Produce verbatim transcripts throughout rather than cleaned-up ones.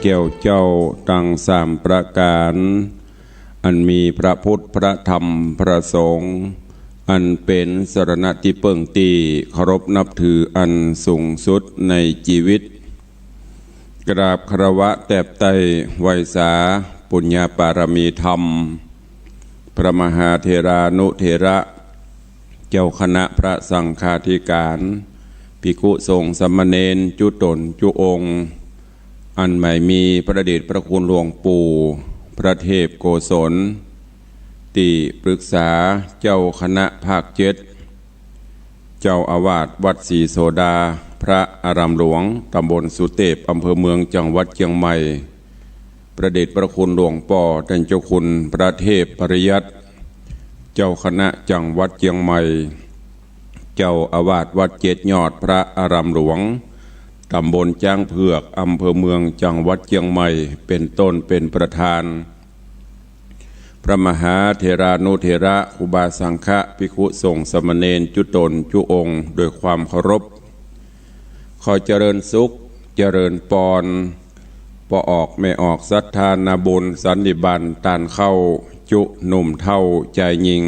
แก้วเจ้าตังสามประก๋าน อันมีพระพุทธ พระธรรม พระสงฆ์ อันเป๋นสรณะตี้เปิ้งตี้เคารพนับถืออันสูงสุดในจีวิต กราบคารวะแตบไต้ไหว้สาปุญญาปารมีธรรม พระมหาเถรานุเถระ เจ้าคณะพระสังฆาธิการ ภิกขุสงฆ์สามเณรจุ๊ต๋นจุ๊องค์ อันหมายมีพระเดชพระคุณหลวงปู่พระเทพโกศล ตี้ปรึกษาเจ้าคณะภาคเจ็ด เจ้าอาวาสวัดศรีโสดา พระอารามหลวง ตำบลสุเตพ อำเภอเมือง จังหวัดเจียงใหม่ พระเดชพระคุณหลวงป้อต้านเจ้าคุณพระเทพปริยัติ เจ้าคณะจังหวัดเจียงใหม่ เจ้าอาวาสวัดเจ็ดยอด พระอารามหลวง ตำบลจ๊างเผือก อำเภอเมือง จังหวัดเจียงใหม่ เป๋นต้นเป๋นประธาน พระมหาเถรานุเถระ ครูบาสังฆะ ภิกขุสงฆ์สามเณรจุ๊ต๋นจุ๊องค์ โดยความเคารพ ขอเจริญสุข เจริญปอน ป้อออกแม่ออกศรัทธานาบุญสันนิบาตต้านเข้าจุ๊หนุ่มเฒ่าจายญิง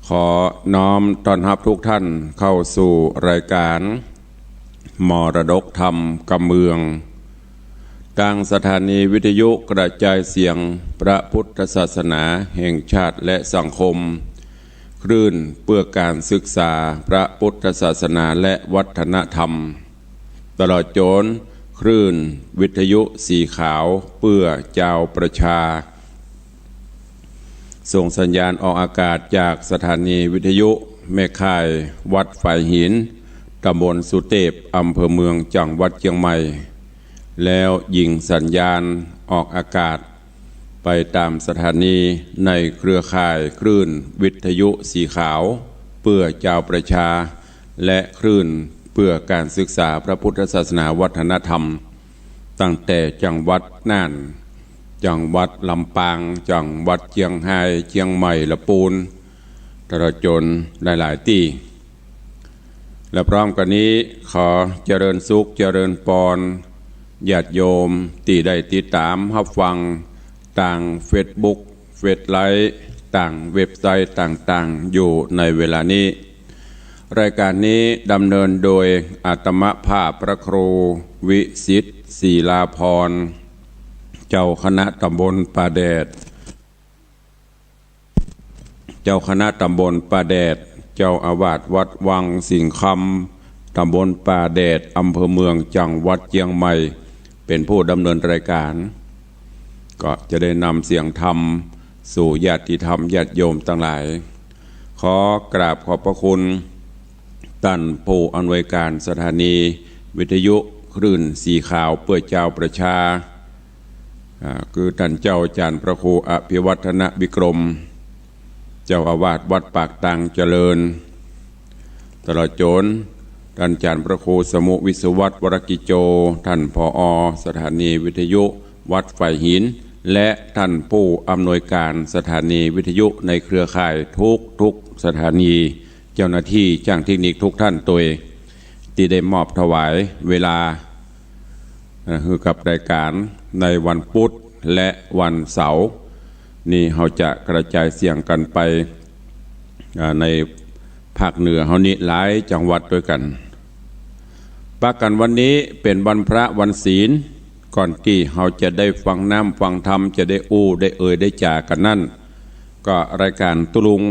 ขอน้อมต้อนฮับทุกท่านเข้าสู่รายการมรดกธรรมกำเมือง ตางสถานีวิทยุกระจายเสียงพระพุทธศาสนาแห่งชาติและสังคม คลื่นเพื่อการศึกษาพระพุทธศาสนาและวัฒนธรรม ตลอดจ๋นคลื่นวิทยุสีขาวเพื่อจาวประชา ส่งสัญญาณออกอากาศจากสถานีวิทยุแม่ข่ายวัดฝายหิน ตำบลสุเตพ อำเภอเมือง จังหวัดเจียงใหม่ แล้วยิงสัญญาณออกอากาศไปต๋ามสถานีในเครือข่ายคลื่นวิทยุสีขาวเพื่อจาวประชา และคลื่นเพื่อการศึกษาพระพุทธศาสนาวัฒนธรรม ตั้งแต่จังหวัดน่าน จังหวัดลำปาง จังหวัดเจียงฮาย เจียงใหม่ ละปูน ตลอดจ๋นหลายๆ ตี้ และพร้อมกั๋นนี้ขอเจริญสุขเจริญปอนญาติโยมตี้ได้ติดต๋ามฮับฟังตางเฟซบุ๊ก เฟซไลฟ์ ตางเว็บไซต์ต่างๆ อยู่ในเวลานี้ รายการนี้ดำเนินโดยอาตมาภาพพระครูวิสิทธิ์ ศิลาภรณ์ เจ้าคณะตำบลป่าแดด เจ้าคณะตำบลป่าแดด เจ้าอาวาสวัดวังสิงห์คำ ตำบลป่าแดด อำเภอเมือง จังหวัดเจียงใหม่ เป๋นผู้ดำเนินรายการ ก็จะได้นำเสียงธรรมสู่ญาติธรรมญาติโยมตังหลาย ขอกราบขอบพระคุณต้านผู้อำนวยการสถานีวิทยุคลื่นสีขาวเปื้อจาวประชา อ่า คือต้านเจ้าอาจ๋ารย์พระครูอภิวัฒนวิกรม เจ้าอาวาสวัดปากตางเจริญ ตลอดจ๋นต้านอาจ๋ารย์พระครูสมุห์ วิศวัฒน์ วรกิจโจ ต้าน ผอ สถานีวิทยุวัดฝายหิน และต้านผู้อำนวยการสถานีวิทยุในเครือข่ายทุกๆ สถานี เจ้าหน้าตี้จ้างเทคนิคทุกท่านตวย ตี้ได้มอบถวายเวลา เอ่อ หื้อกับรายการในวันปุธและวันเสาร์ นี่เฮาจะกระจายเสียงกั๋นไป อ่า ในภาคเหนือเฮานี้หลายจังหวัดตวยกั๋น ปะกั๋นวันนี้เป๋นวันพระวันศีล ก่อนตี้เฮาจะได้ฟังน้ำฟังธรรม จะได้อู้ได้เอ่ยได้จ๋ากั๋นนั้น ก็รายการตุ๊ลุง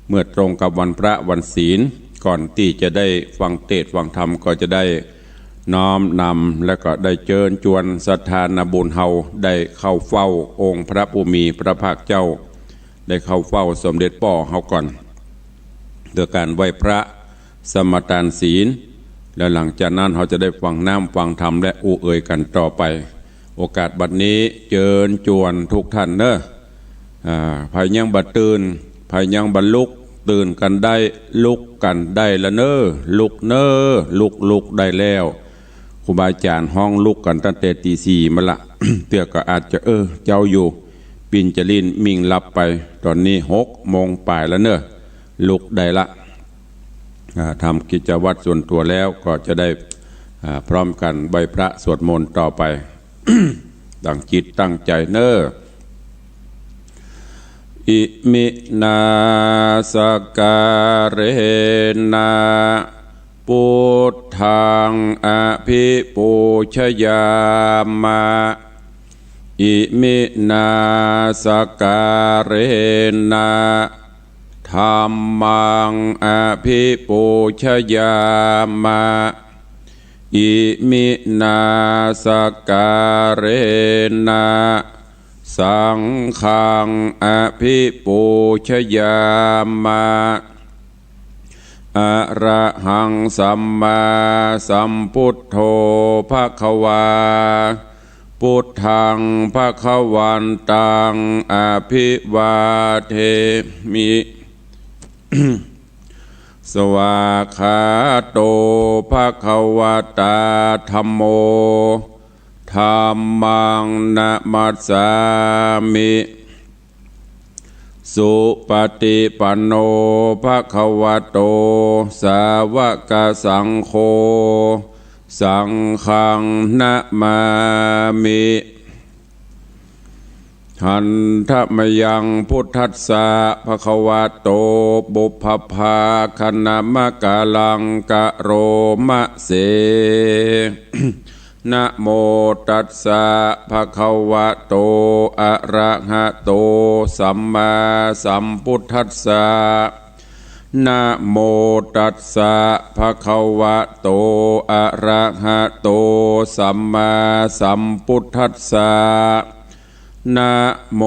เมื่อตรงกับวันพระวันศีล ก่อนตี้จะได้ฟังเตสน์ฟังธรรม ก็จะได้น้อมนำ และก็ได้เจิญจวนศรัทธานาบุญเฮาได้เข้าเฝ้าองค์พระผู้มีพระภาคเจ้า ได้เข้าเฝ้าสมเด็จป้อเฮาก่อน โดยก๋านไหว้พระ สมาตานศีล และหลังจากนั้นเฮาจะได้ฟังน้ำฟังธรรมและอู้เอ่ยกั๋นต่อไป โอกาสบัดนี้เจิญจวนทุกท่านเน่อ อ่า ใผยังบ่ตื่น ใผยังบ่ลุก ตื่นกั๋นได้ ลุกกั๋นได้ละเน่อ ลุกเน่อ ลุก ลุกได้แล้ว ครูบาอาจ๋ารย์ฮ้องลุกกั๋นตั้งแต่ตีสี่มาละ เตื้อก็อาจจะ เออ เจ๊าอยู่ ปิ้นจะลิ้นมิ่งหลับไป ต๋อนนี้หกโมงป๋ายละเน่อ ลุกได้ละ อ่า ทำกิจวัตรส่วนตั๋วแล้วก็จะได้ อ่า พร้อมกั๋นไหว้พระสวดมนต์ต่อไป ตั้งจิตตั้งใจ๋เน่อ อิมินา สการะนะ ปุทธัง อภิปูชยามะ อิมินา สการะนะ ธัมมัง อภิปูชยามะ อิมินา สการะนะ สังฆัง อภิปูชยามะ อะระหัง สัมมาสัมพุทโธ ภะคะวา พุทธัง ภะคะวันตัง อภิวาเทมิ สวากขาโต ภะคะวะตา ธัมโม ธัมมัง นะมัสสามิ สุปะติปันโน ภะคะวะโต สาวะกะสังโฆ สังฆัง นะมามิ หันทะมะยัง พุทธัสสะ ภะคะวะโต ปุพพะภาคะนะมะกะลัง กะโรมะเส นะโมตัสสะ ภะคะวะโต อะระหะโต สัมมาสัมพุทธัสสะ นะโมตัสสะ ภะคะวะโต อะระหะโต สัมมาสัมพุทธัสสะ นะโม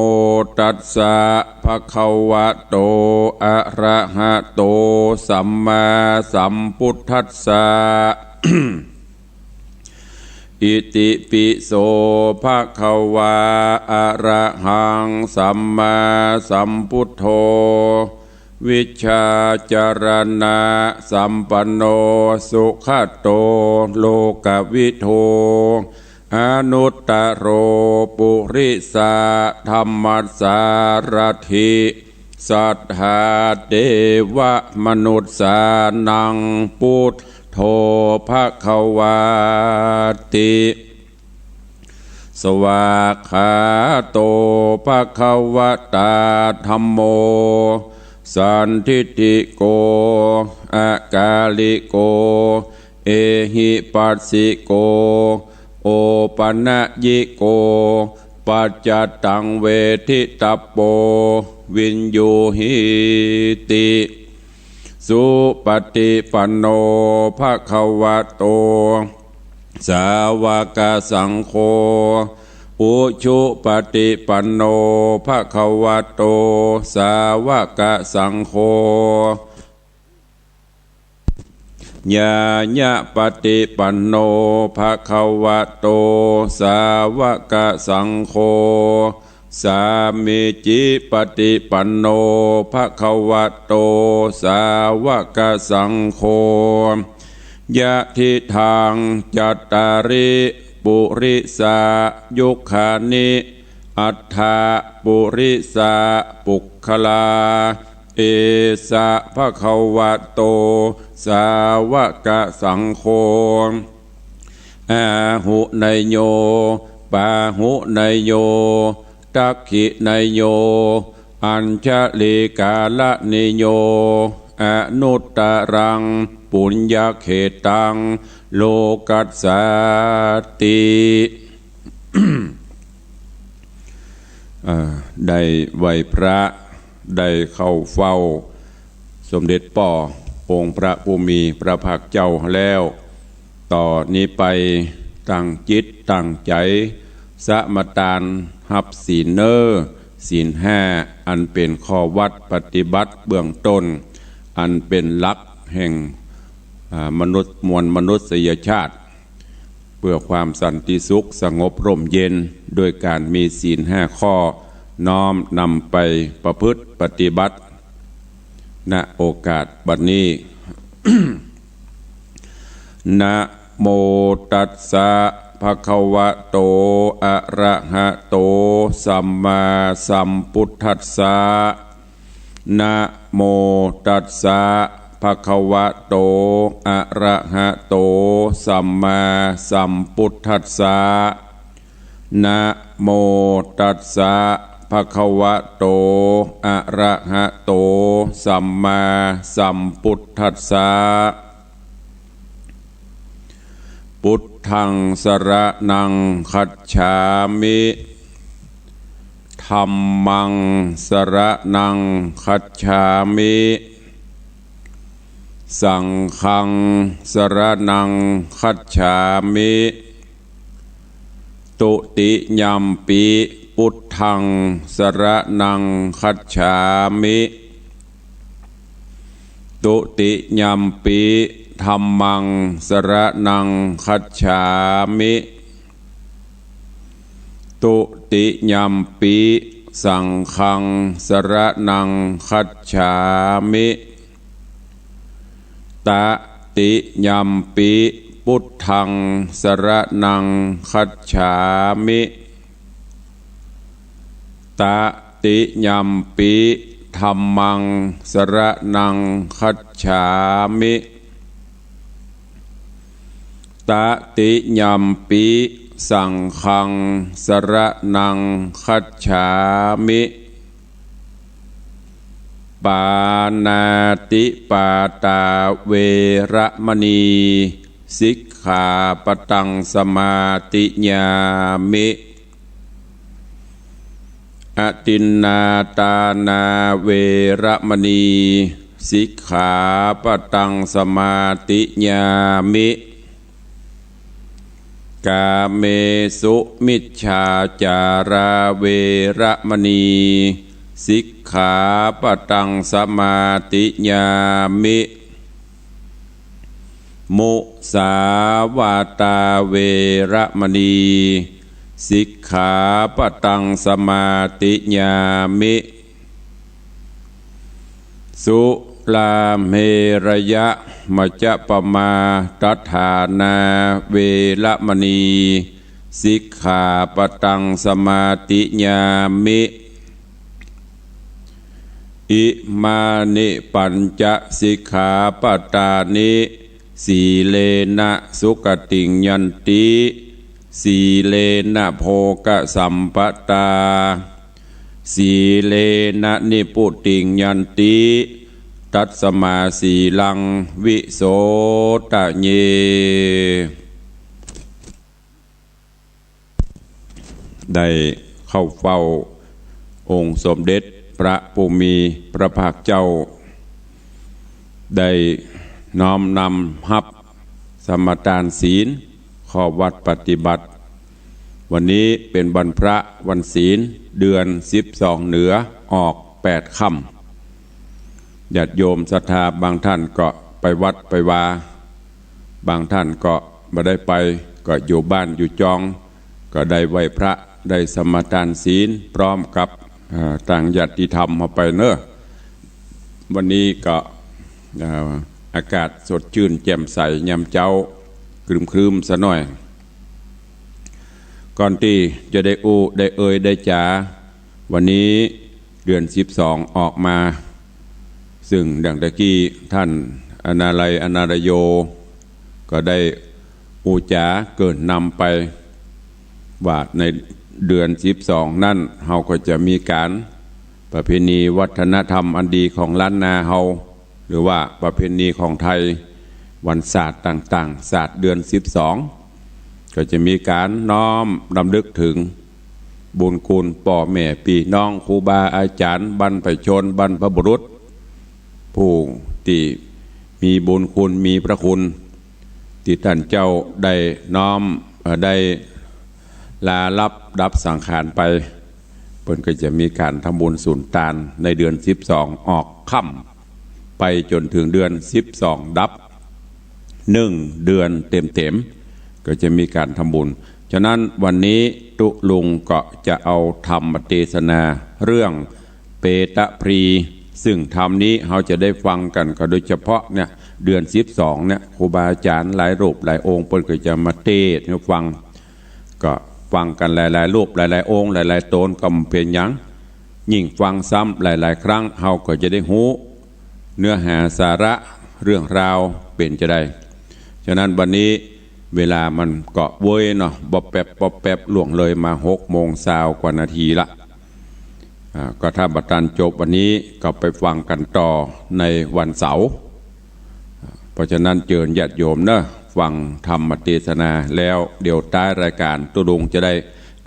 ตัสสะ ภะคะวะโต อะระหะโต สัมมาสัมพุทธัสสะ อิติปิโส ภะคะวา อะระหัง สัมมาสัมพุทโธ วิชชาจารณะสัมปันโน สุขะโต โลกะวิทู อนุตตะโร ปุริสะธัมมะสารถิ สัทธาเตวะมนุสสานัง พุทโธ ภะคะวาติ สวากขาโต ภะคะวะตา ธัมโม สันทิฏฐิโก อะกาลิโก เอหิปัสสิโก โอปะนะยิโก ปัจจะตัง เวทิตัปโป วิญญูหิติ สุปะติปันโน ภะคะวะโต สาวะกะสังโฆ อุชุปะติปันโน ภะคะวะโต สาวะกะสังโฆ ญาณะปะติปันโน ภะคะวะโต สาวะกะสังโฆ สามีจิปะติปันโน ภะคะวะโต สาวะกะสังโฆ ยะทิทัง จัตตาริ ปุริสะ ยุคคานิ อัตถะ ปุริสะ ปุคคลา เอสะ ภะคะวะโต สาวะกะสังโฆ อาหุเนยโย ปาหุเนยโย ทักขิเนยโย อัญชลีกาละนิโย อนุตตะรัง ปุญญะเขตัง โลกัสสาติ อ่า ได้ไหว้พระ ได้เข้าเฝ้าสมเด็จป้อองค์พระผู้มีพระภาคเจ้าแล้ว ต่อนี้ไปตั้งจิตตั้งใจ๋สมาตานฮับศีลเน่อ ศีลห้า อันเป๋นข้อวัดปฏิบัติเบื้องต้น อันเป๋นหลักแห่ง อ่า มนุษย์ มวลมนุษยชาติ เพื่อความสันติสุขสงบร่มเย็น ด้วยการมีศีลห้าข้อ น้อมนำไปประพฤติปฏิบัติ ณ โอกาสบัดนี้ นะโมตัสสะ ภะคะวะโต อะระหะโต สัมมาสัมพุทธัสสะ นะโมตัสสะ ภะคะวะโต อะระหะโต สัมมาสัมพุทธัสสะ นะโมตัสสะ ภะคะวะโต อะระหะโต สัมมาสัมพุทธัสสะ พุทธัง สรณัง คัจฉามิ ธัมมัง สรณัง คัจฉามิ สังฆัง สรณัง คัจฉามิ ตุติยัมปิ พุทธัง สรณัง คัจฉามิ ตุติยัมปิ ธัมมัง สรณัง คัจฉามิ ตุติยัมปิ สังฆัง สรณัง คัจฉามิ ตติยัมปิ พุทธัง สรณัง คัจฉามิ ตติยัมปิ ธัมมัง สรณัง คัจฉามิ ตติยัมปิ สังฆัง สรณัง คัจฉามิ ปาณาติปาตา เวระมะนี สิกขาปะตัง สมาธิยามิ อทินนาทานา เวระมะนี สิกขาปะตัง สมาธิยามิ กาเมสุมิจฉาจารา เวระมะนี สิกขาปะตัง สมาธิยามิ มุสาวาตา เวระมะนี สิกขาปะตัง สมาธิยามิ สุราเมรยะมัจจปมาทฐานา เวระมะนี สิกขาปะตัง สมาธิยามิ อิมานิปัญจสิกขาปะตานิ สีเลนะสุขติงยันติ สีเลนะโภคสัมปตา สีเลนะนิพพุติงยันติ ตัสมาสีลัง วิโสทะเย ได้เข้าเฝ้าองค์สมเด็จพระผู้มีพระภาคเจ้า ได้น้อมนำฮับสมาทานศีล ข้อวัตรปฏิบัติ วันนี้เป๋นวันพระวันศีล เดือนสิบสองเหนือ ออกแปดค่ำ ญาติโยมศรัทธาบางท่านก็ไปวัดไปวา บางท่านก็บ่ได้ไป ก็อยู่บ้านอยู่จอง ก็ได้ไหว้พระ ได้สมาทานศีล พร้อมกับ เอ่อ ตางญาติธรรมเฮาไปเนาะ วันนี้ก็ เอ่อ อากาศสดชื่นแจ่มใสยามเจ๊า ครึ้มๆ ซะหน่อย ก่อนตี้จะได้อู้ได้เอ่ยได้จ๋า วันนี้เดือนสิบสองออกมา ซึ่งดังตะกี้ท่านอนาลัย อนาลโย ก็ได้อู้จ๋าเกริ่นนำไป ว่าในเดือนสิบสองนั้น เฮาก็จะมีก๋านประเพณีวัฒนธรรมอันดีของล้านนาเฮา หรือว่าประเพณีของไทย วันศาสตร์ต่างๆ ศาสตร์เดือนสิบสอง ก็จะมีก๋านน้อมรำลึกเถิงบุญคุณป้อแม่ปี้น้อง ครูบาอาจ๋ารย์ บรรพชน บรรพบุรุษ ผู้ตี้มีบุญคุณ มีพระคุณ ตี้ต้านเจ้าได้น้อม เอ่อ ได้ลาลับดับสังขารไป เปิ้นก็จะมีก๋านทำบุญสุนตานในเดือนสิบสองออกค่ำ ไปจ๋นเถิงเดือนสิบสองดับ หนึ่งเดือนเต็มๆ ก็จะมีก๋านทำบุญ ฉะนั้นวันนี้ตุ๊ลุงก็จะเอาธรรมเตสนาเรื่องเปตพลี ซึ่งธรรมนี้เฮาจะได้ฟังกั๋นก็โดยเฉพาะเนี่ย เดือนสิบสองเนี่ย ครูบาอาจ๋ารย์หลายรูปหลายองค์เปิ้นก็จะมาเตสน์หื้อฟัง ก็ฟังกั๋นหลายๆ รูปหลายๆ องค์หลายๆ ต๋นก็บ่เป๋นหยัง ยิ่งฟังซ้ำหลายๆ ครั้ง เฮาก็จะได้ฮู้เนื้อหาสาระเรื่องราวเป๋นจาใด ฉะนั้นวันนี้ เวลามันก็เว้ยเนาะ บอบแป๊บ บอบแป๊บ ล่วงเลยมาหกโมงซาวกว่านาทีละ อ่า ก็ถ้าบ่ตันจบวันนี้ก็ไปฟังกั๋นต่อในวันเสาร์ เพราะฉะนั้นเจิญญาติโยมเนาะ ฟังธรรมเตสนาแล้ว เดี๋ยวต๊ายรายก๋านตุ๊ดงค์จะได้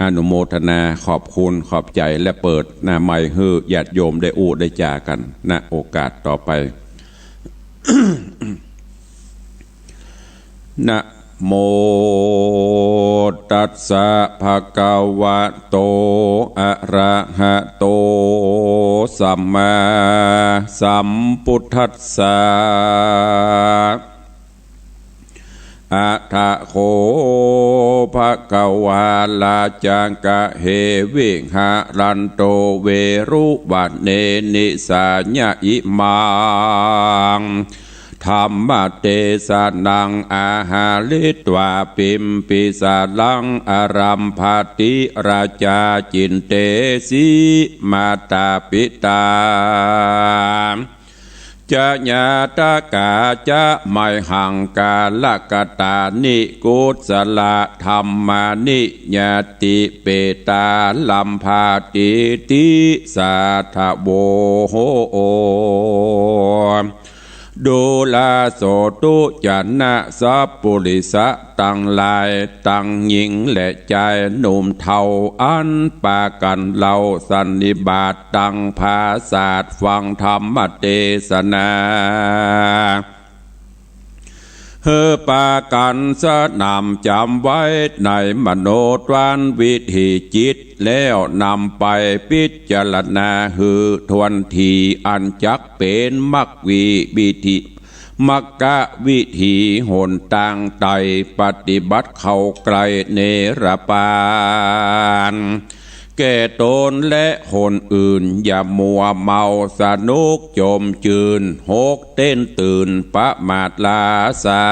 อนุโมทนาขอบคุณขอบใจ๋ และเปิดหน้าไมค์หื้อญาติโยมได้อู้ได้จ๋ากั๋น ณ โอกาสต่อไป นะโมตัสสะ ภะคะวะโต อะระหะโต สัมมาสัมพุทธัสสะ อะถะโข ภะคะวา ลาจะกะเหวิหะรันโต เวรุวะเน นิสสายิมัง ธัมมะเตสะนัง อะหะริตวา ปิมปิสารัง อะรัมภะติราจา จินเตสี มาตาปิตา จะญาตะกาจะ มะหังกาละกะตานิ กุสสะละธัมมานิ ญาติเปตา ลัมภาติติ สาทะโว โห ดูราโสตุจะนะ สัปปุริสะตังหลาย ตังญิงและจายหนุ่มเฒ่า อันปากั๋นเล่าสันนิบาตตังผาสาทฟังธรรมเตสนา หื้อปากั๋นสนำจ๋ำไว้ในมโนทวารวิถีจิต แล้วนำไปพิจารณาหื้อถ้วนถี่ อันจักเป๋นมรรควิ วิถี มรรควิถีหนตางไต่ปฏิบัติเข้าใกล้เนรปาน แก่ตนและคนอื่น อย่ามัวเมาสนุกจมจื้น หกเต้นตื่นประมาทลาสา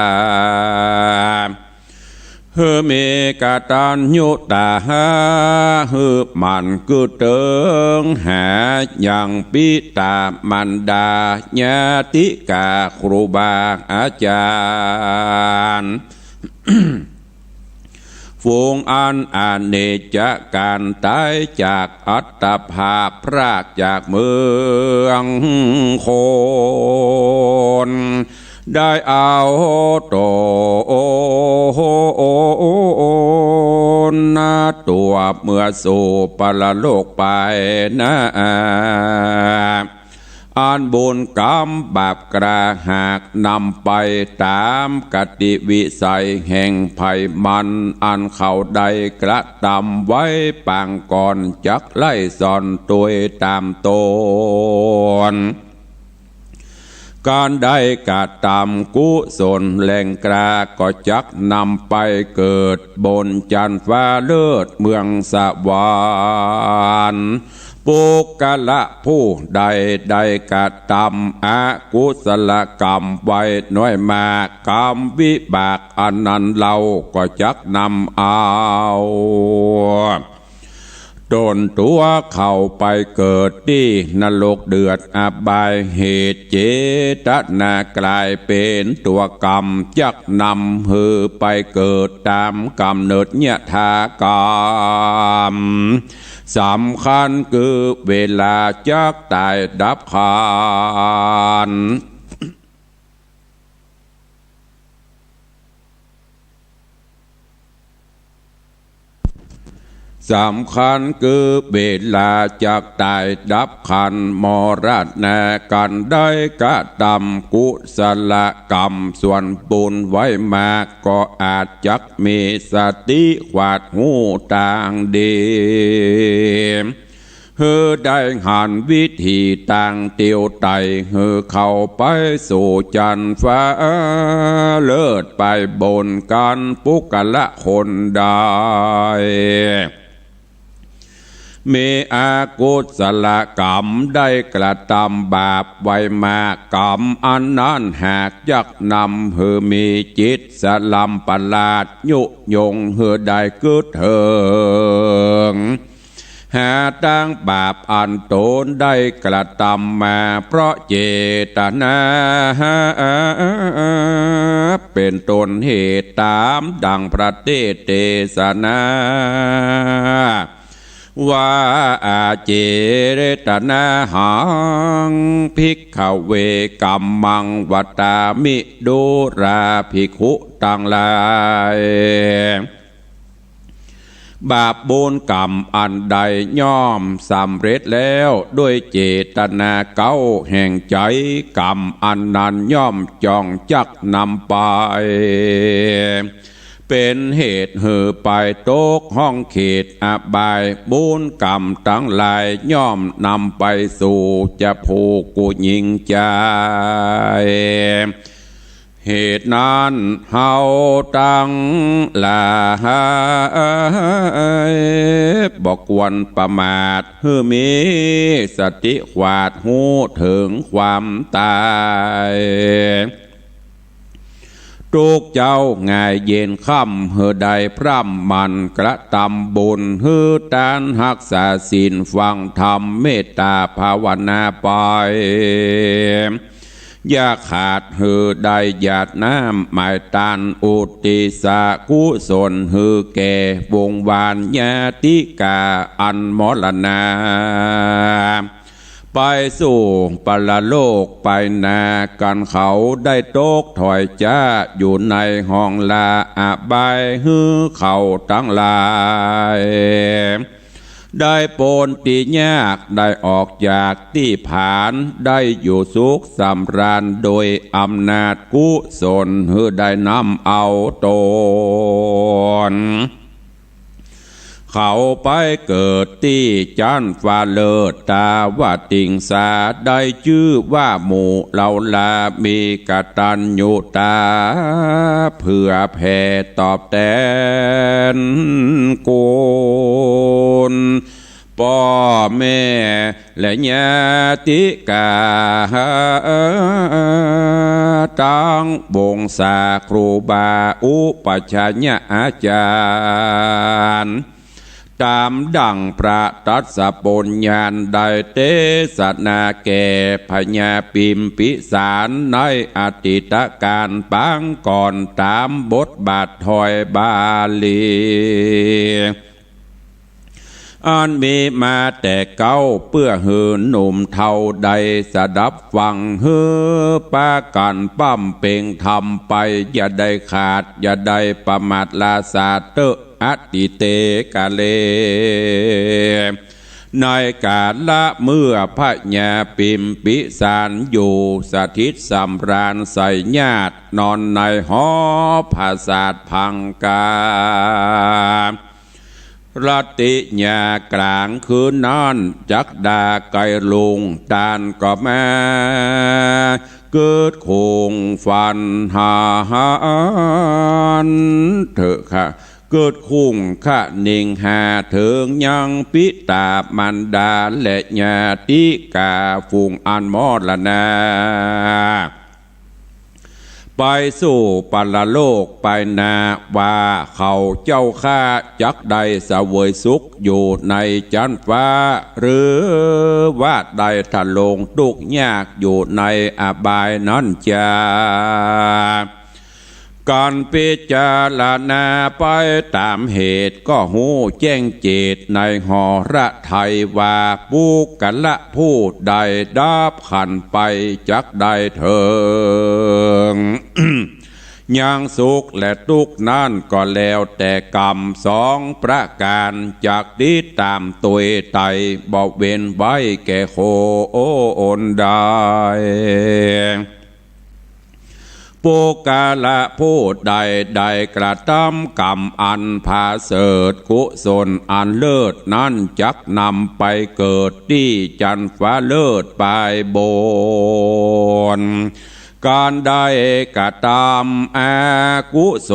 หื้อมีกตัญญูตา หื้อหมั่นกึ๊ดเติงหายังปิตามารดา ญาติกาครูบาอาจ๋ารย์ ฝูงอันอเนจจะก๋านต๋ายจากอัตตภาพ พรากจากเมืองคน ได้เอาต๋นนาตั๋วเมื่อสู่ปรโลกไปนา อันบุญกรรมบาปกล้าหากนำไปต๋ามกติวิสัยแห่งใผมัน อันเขาได้กระตำไว้ปางก่อน จักไล่ส่อนตวยต๋ามต๋น ก๋านได้กระตำกุศลแหล่งกล้า ก็จักนำไปเกิดบนจั๊นฟ้าเลิศเมืองสวรรค์ ปุคคละผู้ใดได้กระตำอกุศลกรรมไว้น้อยมาก กรรมวิบากอันนั้นเล่าก็จักนำเอา ต๋นตั๋วเข้าไปเกิดตี้นรกเดือดอบาย เหตุเจตนากลายเป๋นตั๋วกรรม จักนำหื้อไปเกิดต๋ามก๋ำเนิดยถากรรม สำคัญคือเวลาจักต๋ายดับขันธ์ สำคัญคือเวลาจักต๋ายดับขันธ์มรณะ ก๋านได้กระตำกุศลกรรมส่วนบุญไว้มาก ก็อาจจักมีสติขวาดฮู้ตางดี หื้อได้หันวิธีตางเตียวไต่ หื้อเข้าไปสู่จั๊นฟ้าเลิศไปบนกั๋น ปุคคละคนใด มีอกุศลกรรมได้กระตำบาปไว้มาก กรรมอันนั้นหากจักนำหื้อมีจิตสลำประหลาด ยุยงหื้อได้กึ๊ดเถิง หาตางบาปอันต๋นได้กระตำมา เพราะเจตนา เป็นต้นเหตุต๋ามดั่งพระเตสน์เตสนา ว่า อาเจตนาหัง ภิกขเว กัมมัง วัตตามิ ดูราภิกขุตังหลาย บาปบุญกรรมอันใดย่อมสำเร็จแล้วด้วยเจตนาเก๊าแห่งใจ๋ กรรมอันนั้นย่อมจ้องจักนำไป เป๋นเหตุหื้อไปตกห้องเขตอบาย บุญกรรมตังหลายย่อมนำไปสู่จะผู้กู้ยิ่งใจ๋ เหตุนั้นเฮาตังหลายบ่ควรประมาท หื้อมีสติขวาดฮู้เถิงความต๋าย ตุ๊กเจ๊าหงายเย็นค่ำ หื้อได้พร่ำหมั่นกระตำบุญ หื้อตานฮักษาศีลฟังธรรมเมตต๋าภาวนาไป อย่าขาดหื้อได้หยาดน้ำหมายตานอุทิศกุศลหื้อแก่วงวานญาติกาอันมรณา ไปสู่ปรโลกไปนา กันเขาได้ตกถอยจ๊าอยู่ในห้องละอบาย หื้อเขาตังหลาย ได้ป๊นตี้ยาก ได้ออกจากตี้ผาน ได้อยู่สุขสำราญ โดยอำนาจกุศล หื้อได้นำเอาต๋น เขาไปเกิดตี้จั๊นฟ้าเลิศตาวติงสา ได้จื้อว่าหมู่เหล่าลา มีกตัญญูตา เผื่อแผ่ตอบแตนกุณ ป้อแม่และญาติกา ตังวงศาครูบาอุปัชฌายะอาจ๋ารย์ ต๋ามดั่งพระทัสสะปัญญาได้เตสนาแก่พญาปิมปิสารในอดีตกาลปางก่อน ต๋ามบทบาทถอยบาลี อันมีมาแต่เก๊า เปื้อหื้อหนุ่มเฒ่าได้สดับฟัง หื้อปากั๋นบำเพ็งธรรมไป อย่าได้ขาด อย่าได้ประมาท ลาสาเต๊อะ อติเตกะเล ในกาละเมื่อพญาปิมปิสารอยู่สถิตสำราญใส่ญาติ นอนในหอผาสาทพังกา รัตติยากลางคืนนั้น จักดาใก้รุ่ง ตานก็มา เกิดคุ้งฝันหาหันเต๊อะค่ะ เกิดคุ้งคะนิงหาเถิงยังปิต๋ามารดาและญาติกาฝูงอันมรณา ไปสู่ปรโลกไปนา ว่าเขาเจ้าข้าจักได้เสวยสุขอยู่ในจั๊นฟ้า หรือว่าได้ทะลงทุกข์ยากอยู่ในอบายนั้นจา กั๋นพิจารณาไปต๋ามเหตุ ก็ฮู้แจ้งเจตในหฤทัยว่า บุคคละผู้ใดดับขันธ์ไปจักได้เถิง ยังสุขและตุ๊กข์นั้นก็แล้วแต่กรรมสองประก๋าน จักติดต๋ามตวยไตบ่เว้นไว้แก่คนใด บุคคละผู้ใดได้กระทำกรรมอันผาเสริฐ กุศลอันเลิศนั้นจักนำไปเกิดตี้จั๊นฟ้าเลิศปายบน ก๋านได้กระทำอกุศ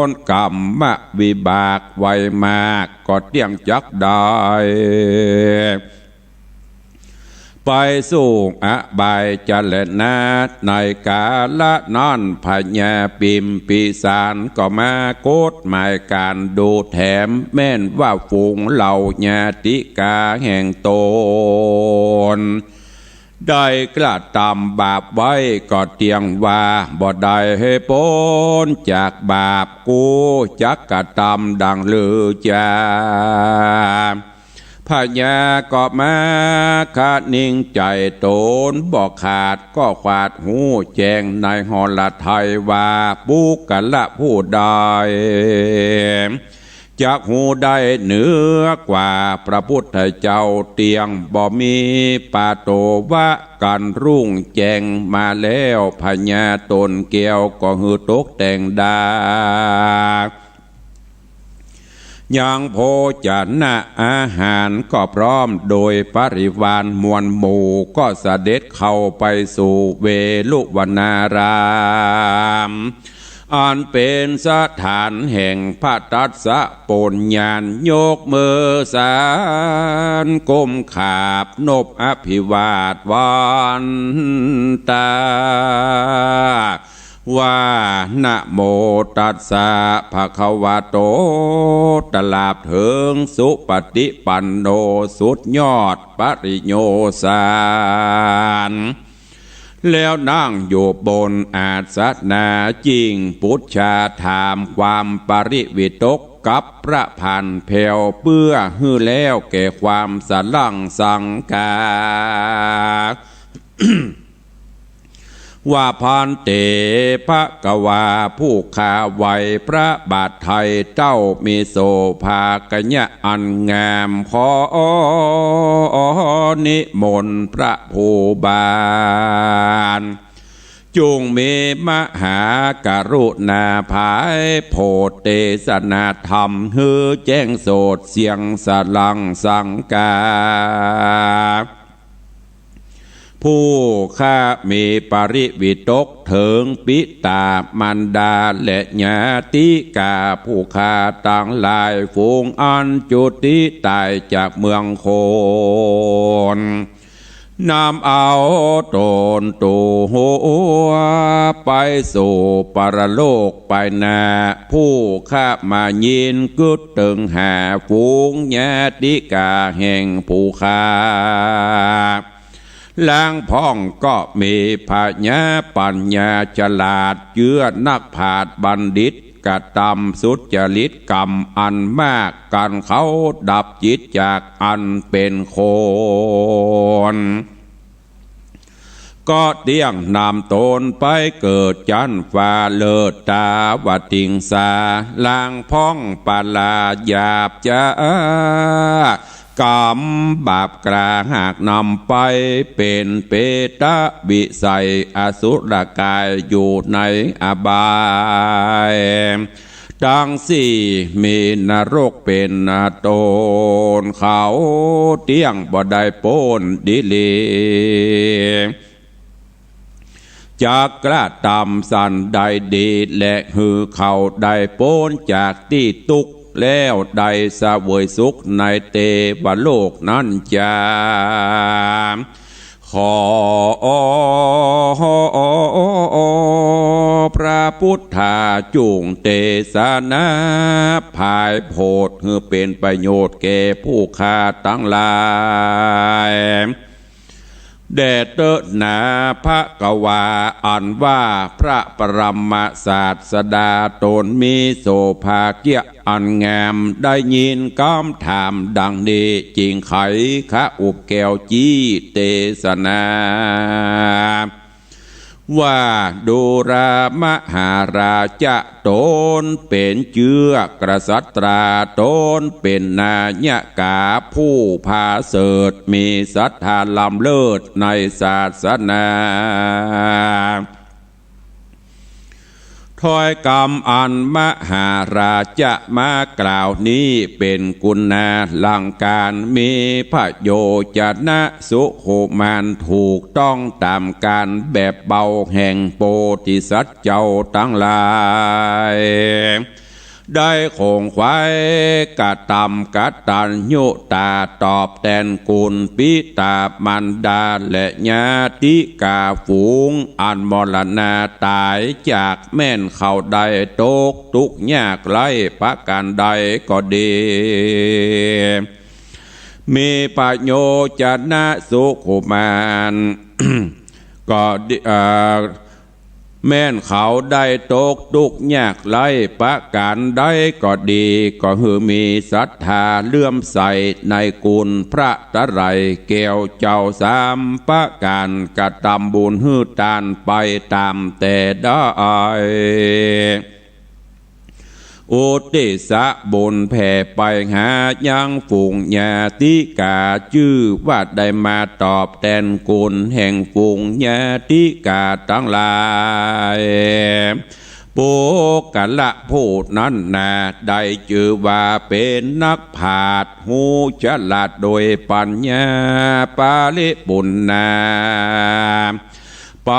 ลกรรมวิบากไว้มาก ก็เตี้ยงจักได้ ไปสู่อบายจรณะ ในกาละนั้นพญาปิมปิสารก็มากดหมายก๋านดูแถม แม่นว่าฝูงเหล่าญาติกาแห่งตน ได้กระตำบาปไว้ก็เตี้ยงว่า บ่ได้ป๊นจากบาป กูจักกระตำดังลือจา พญาก็มาคะนิงใจ๋ต๋นบ่ขาด ก็ขวาดฮู้แจ้งในหฤทัยว่า ปุคคละผู้ใด จักฮู้ได้เหนือกว่าพระพุทธเจ้าเตี้ยง บ่มีปะโตวะ กั๋นรุ่งแจ้งมาแล้ว พญาต๋นแก้วก็หื้อตกแต่งดา ยังโภชนะอาหารก็พร้อม โดยปริวารมวลหมู่ ก็เสด็จเข้าไปสู่เวฬุวนาราม อันเป๋นสถานแห่งพระทัสสะปัญญา ยกมือสานก้มขาบนบอภิวาทวันตา ว่า นะโมตัสสะ ภะคะวะโต ตราบเถิงสุปฏิปันโน สุดยอดปริโยชน์สาร แล้วนั่งอยู่บนอาสนะ จิ่งปุจฉาถามความปริวิตกกับพระผานแผ้ว เปื้อหื้อแล้วแก่ความสะหลั่งสังกา ว่า ภันเต ภะคะวา ผู้ข้าไหว้พระบาทไทเจ้า มีโสภาคญะอันงาม ขอนิมนต์พระผู้บาน จุ่งมีมหากรุณาผายโผดเตสนาธรรม หื้อแจ้งโสตเสี้ยงสะหลั่งสังกา ผู้ข้ามีปริวิตกเถิงปิตามารดาและญาติกา ผู้ข้าตังหลายฝูงอันจุติต๋ายจากเมืองคน นำเอาต๋นตั๋วไปสู่ปรโลกไปนา ผู้ข้ามายินกึ๊ดเติงหาฝูงญาติกาแห่งผู้ข้า ลางพ่องก็มีพญาปัญญาฉลาด เจื้อนักปราชญ์บัณฑิต กระตำสุจริตกรรมอันมาก กั๋นเขาดับจิตจากอันเป๋นคน ก็เตี้ยงนำต๋นไปเกิดจั๊นฟ้าเลิศตาวติงสา ลางพ่องปราหยาบจ๊า กรรมบาปกล้าหากนำไป เป๋นเปตวิสัยอสุรกายอยู่ในอบาย ตังสี่ มีนรกเป๋นต๋น เขาเตี้ยงบ่ได้ป๊นดีหลี จักกระตำสันใดดีแล หื้อเขาได้ป๊นจากตี้ตุ๊กข์ แล้วได้เสวยสุขในเตวโลกนั้นจา ขอพระพุทธาจุ่งเตสนาผายโผด หื้อเป๋นประโยชน์แก่ผู้ข้าตังหลาย แด่เต๊อะหนา ภะคะวา อันว่าพระปรมศาสดาต๋นมีโสภาเกียะอันงาม ได้ยินกำถามดังนี้ จิ่งไขขะอุบแก้วจี้เตสนา ว่า ดูราหมหาราจะ ต๋นเป๋นเจื้อกษัตรา ต๋นเป๋นนายกาผู้ผาเสริฐ มีศรัทธาล้ำเลิศในศาสนา ถ้อยกำอันมหาราจะมากล่าวนี้ เป๋นกุณาลังการ มีพโยจนะสุขุมาน ถูกต้องต๋ามกาลแบบเบาแห่งโพธิสัตว์เจ้าตังหลาย ได้ขงไขว่กระตำกตัญญูตาตอบแตนคุณปิตามารดาและญาติกาฝูงอันมรณาต๋ายจาก แม่นเขาได้ตกตุ๊กข์ยากไร้ประก๋านใดก็ดี มีพโยจนะสุขุมาน ก็ดี เอ่อ แม้นเขาได้ตกตุ๊กข์ยากไร้ประก๋านใดก็ดี ก็หื้อมีศรัทธาเลื่อมใสในคุณพระตะไลยแก้วเจ้าสามประก๋าน กระตำบุญหื้อตานไปต๋ามแต่ได้ อุทิศบุญแผ่ไปหายังฝูงญาติกา จื้อว่าได้มาตอบแตนคุณแห่งฝูงญาติกาตังหลาย ปุคคละผู้นั้นนา ได้จื้อว่าเป๋นนักปราชญ์ ฮู้ฉลาดโดยปัญญา ปริปุณณา ไป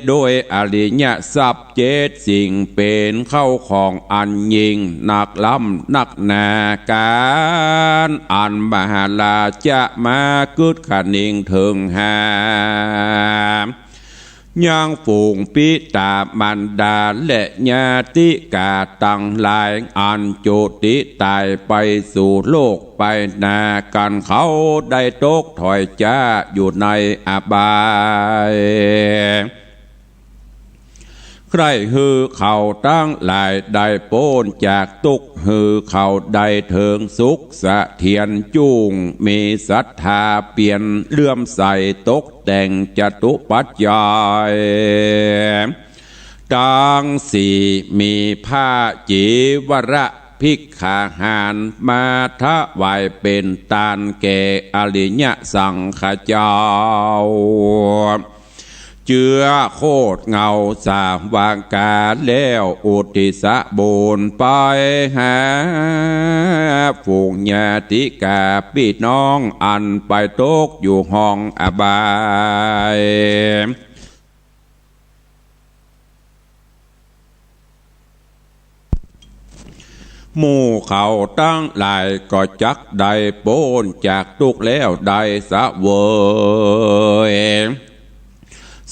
โดยอริยทรัพย์เจ็ดสิ่ง เป๋นเข้าของอันยิ่งนักล้ำนักหนา ก๋านอันมหาราชจะมากึ๊ดคะเนงเถิงหา ยังฝูงปิต๋ามารดาและญาติกาตังหลาย อันจุติต๋ายไปสู่โลกไปหน้ากั๋น เขาได้ตกถ้อยจ๊าอยู่ในอบาย ใคร่หื้อเขาตังหลายได้ป๊นจากตุ๊กข์ หื้อเขาได้เถิงสุขเสถียรจุ่ง มีศรัทธาเปี่ยมเลื่อมใส ตกแต่งจตุปัจจัยตังสี่ มีผ้าจีวรภิกขาหารมาถวายเป๋นตานแก่อริยสังฆเจ้า เจื้อโคตรเหง้าสาวกา แล้วอุทิศบุญไปหาฝูงญาติกาปี้น้อง อันไปตกอยู่ห้องอบาย หมู่เขาตังหลายก็จักได้ป๊นจากตุ๊กข์แล้วได้เสวย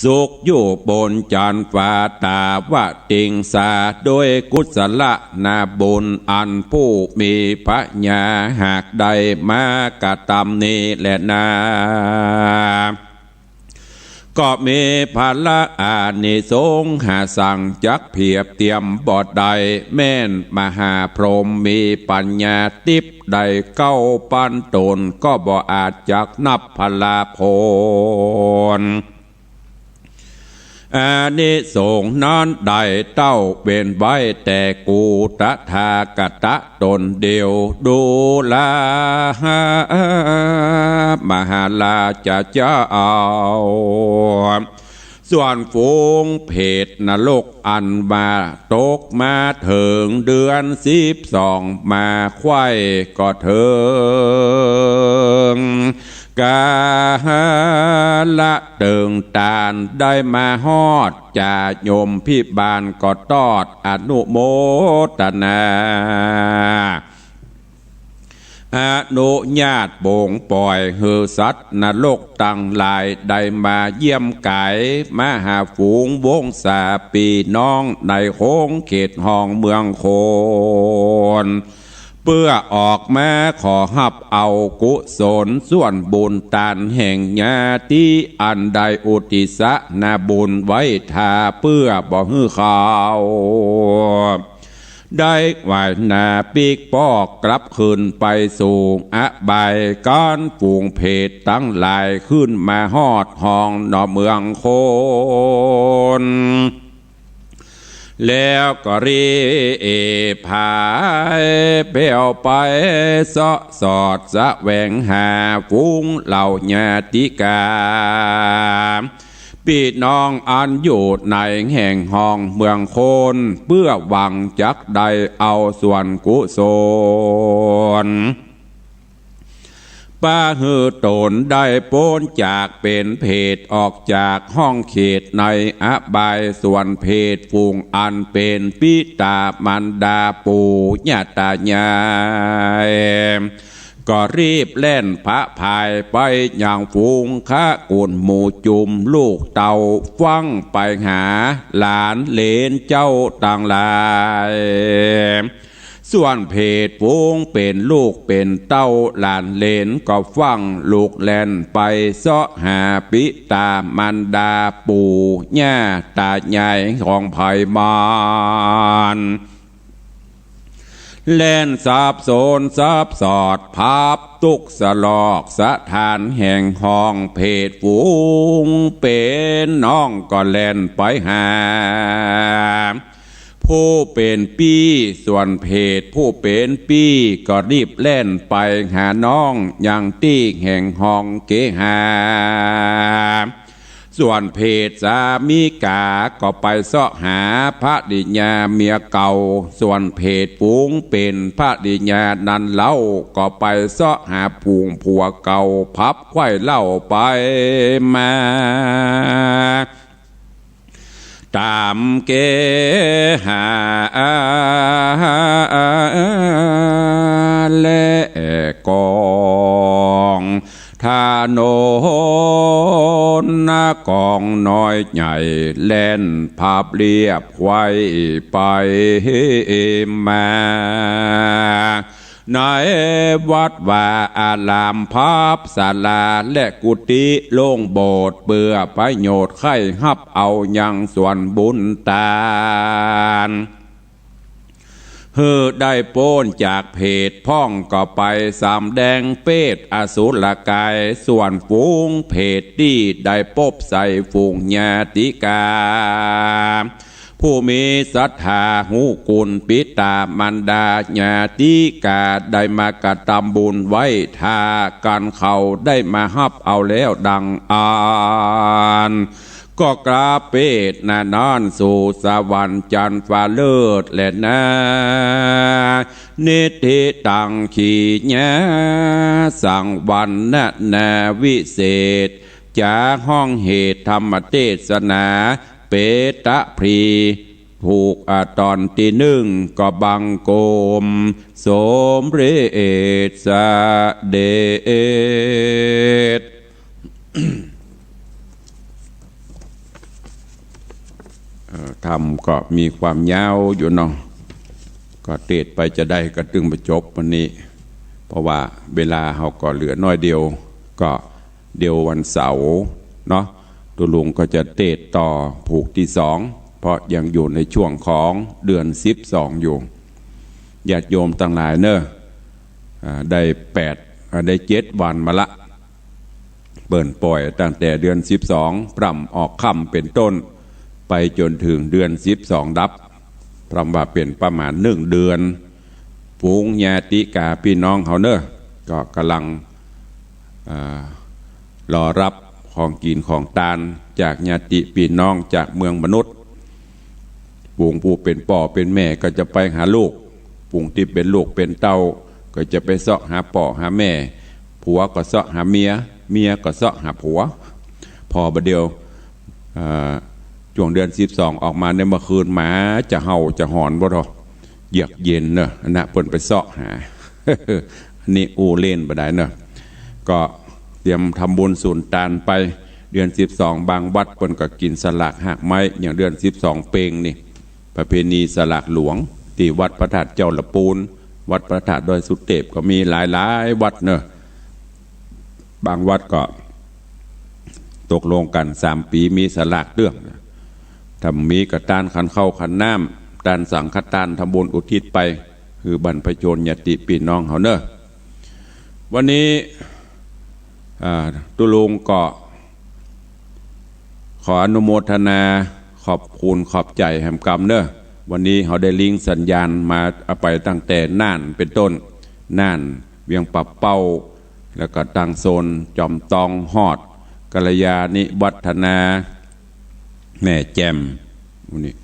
สุขอยู่บนจันทร์ฟ้าตาวติงสา โดยกุศลนาบุญอันผู้มีปัญญาหากได้มากระตำนี้แลนา ก็มีผละอานิสงส์หาสังจักเปียบเตียมบ่ได้ แม้นมหาพรหมมีปัญญาติ๊บได้เก้าปันต๋น ก็บ่อาจจักนับผละผล อานิสงส์นั้นได้เต้าเว้นไว้แต่กูตถาคตะต๋นเดียว ดูราหะ มหาราชเจ้า ส่วนฝูงเปรตนรกอันว่าตกมาเถิงเดือนสิบสอง มาไขว้ก็เถิง กาละเติงตานได้มาฮอด จาโยมพิบาลก็ตอดอนุโมตนา อนุญาตปลงป่อยหื้อสัตว์นรกตังหลายได้มาเยี่ยมก๋าย มาหาฝูงวงศาปี้น้องในโขงเขตห้องเมืองโคน เปื้อออกมาขอฮับเอากุศลส่วนบุญตานแห่งญาติ อันได้อุทิศนาบุญไว้ถ้าเปื้อบ่หื้อเขา ได้ไหว้หน้าปิ๊กปอกกลับคืนไปสู่อบาย ก๋านฝูงเปรตตังหลายขึ้นมาฮอดห้องหนอเมืองโคน แล้วก็รีบผายแผ้วไปเซาะสอดแสวงหาฝูงเหล่าญาติกา ปี้น้องอันอยู่ในแห่งห้องเมืองโคน เปื้อหวังจักได้เอาส่วนกุศล ปาหื้อต๋นได้ป๊นจากเป๋นเปรต ออกจากห้องเขตในอบาย ส่วนเปรตฝูงอันเป๋นปิต๋ามารดาปู่ย่าต๋ายาย ก็รีบแล่นผะพายไปยังฝูงคะกุลหมู่จุมลูกเต้า ฟั่งไปหาหลานเหลนเจ้าตังหลาย ส่วนเพศฝูงเป๋นลูกเป๋นเต้าหลานเหลนก็ฟั่งลุกแล่นไปเซาะหาปิต๋ามารดาปู่ย่าต๋ายายของใผบ้าน แล่นสับสนสับสอดพับตุ๊กสลอกสถานแห่งห้องเพศฝูงเป๋นน้องก็แล่นไปหา ผู้เป๋นปี้ ส่วนเพศผู้เป๋นปี้ก็รีบแล่นไปหาน้องยังตี้แห่งห้องเกหา ส่วนเพศสามีก๋าก็ไปเซาะหาภริยาเมียเก่า ส่วนเพศฝูงเป๋นภริยานั้นเล่าก็ไปเซาะหาฝูงผัวเก่าพับไขว้เล่าไปมา ต๋ามเกหาและกองถนนนะ กองน้อยใหญ่แล่นพับเรียบไขว้ไปมา ในวัดวาอารามพับศาลาและกุฏิโลงโบสถ์ เปื้อประโยชน์ใค่ฮับเอายังส่วนบุญตาน หื้อได้ป๊นจากเพศพ่องก็ไปสำแดงเปรตอสุรกาย ส่วนฝูงเพศตี้ได้ปบใส่ฝูงญาติกา ผู้มีศรัทธาฮู้กุณปิต๋ามารดาญาติกาได้มากระตำบุญไว้ถ้ากั๋น เขาได้มาฮับเอาแล้วดังอั้น ก็กราบเปรตนานั้นสู่สวรรค์จันทร์ฟ้าเลิศแลนา นิทธิตัง ขีญาสังวรรณนาวิเศษ จ๋าฮ้องเหตุธรรมเตสนา เปตะพลี ผูกอาตอนตี้นึ่งก็บังคมสมเร็จเสด็จ เอ่อ ธรรมก็มีความยาวอยู่เนาะ ก็เตสน์ไปจะได้ก็ตึงบ่จบวันนี้ เพราะว่าเวลาเฮาก็เหลือน้อยเดียว ก็เดี๋ยววันเสาร์เนาะ ตุ๊ลุงก็จะเตสน์ต่อผูกตี้สอง เพราะยังอยู่ในช่วงของเดือนสิบสองอยู่ ญาติโยมตังหลายเน่อ อ่า ได้แปด อ่า ได้เจ็ดวันมาละ เปิ้นป่อยตั้งแต่เดือนสิบสอง พร่ำออกค่ำเป๋นต้น ไปจ๋นเถิงเดือนสิบสองดับ พร่ำว่าเป๋นประมาณนึ่งเดือน ฝูงญาติกาปี้น้องเฮาเน่อ ก็ก่ำลัง อ่า รอฮับของกิ๋นของตานจากญาติปี้น้องจากเมืองมนุษย์ ฝูงผู้เป๋นป้อเป๋นแม่ก็จะไปหาลูก ฝูงตี้เป๋นลูกเป๋นเต้าก็จะไปเซาะหาป้อหาแม่ ผัวก็เซาะหาเมีย เมียก็เซาะหาผัว ผ่อบ่าเดี่ยว อ่า จ้วงเดือนสิบสองออกมาเนี่ย เมื่อคืนหมาจะเห่าจะหอนบ่เถาะ เยือกเย็นเน่อ อันนะเปิ้นไปเซาะหา อันนี้อู้เล่นบ่ได้เน่อ ก็เตรียมทำบุญสุนตานไป เดือนสิบสองบางวัดเปิ้นก็กิ๋นสลากฮากไม้ อย่างเดือนสิบสองเพ็งนี่ ประเพณีสลากหลวง ตี้วัดพระธาตุเจ้าละปูน วัดพระธาตุดอยสุเตปก็มีหลายๆ วัดเน่อ บางวัดก็ตกลงกั๋นสามปี๋มีสลากเตื้อง ถ้ามีก็ตานขันข้าวขันน้ำ ตานสังฆตาน ทำบุญอุทิศไปหื้อบรรพชนญาติปี้น้องเฮาเน่อ วันนี้ อ่า ตุ๊ลุงก็ขออนุโมทนาขอบคุณขอบใจ๋แหมกำเน่อ วันนี้เฮาได้ลิงก์สัญญาณมาเอาไปตั้งแต่น่านเป๋นต้น น่าน เวียงป่าเป้า แล้วก็ตางโซนจอมตอง ฮอดกัลยาณิวัฒนา แม่แจ่ม หมู่นี้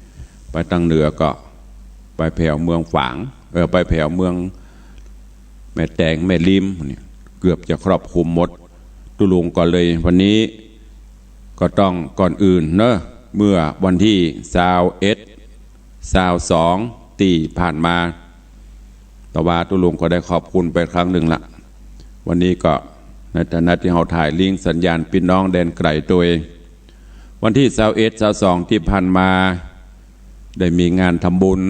ไปตางเหนือก็ไปแผวเมืองฝาง เออ ไปแผวเมืองแม่แตง แม่ริม หมู่นี้ เกือบจะครอบคลุมหมด ตุ๊ลุงก็เลยวันนี้ก็ต้องก่อนอื่นเน่อ เมื่อวันตี้ซาวเอ็ด ซาวสองตี้ผ่านมา แต่ว่าตุ๊ลุงก็ได้ขอบคุณไปครั้งนึ่งละ วันนี้ก็ในฐานะตี้เฮาถ่ายลิงก์สัญญาณปี้น้องแดนไก๋โตย วันตี้ซาวเอ็ด ซาวสองตี้ผ่านมา ได้มีงานทำบุญ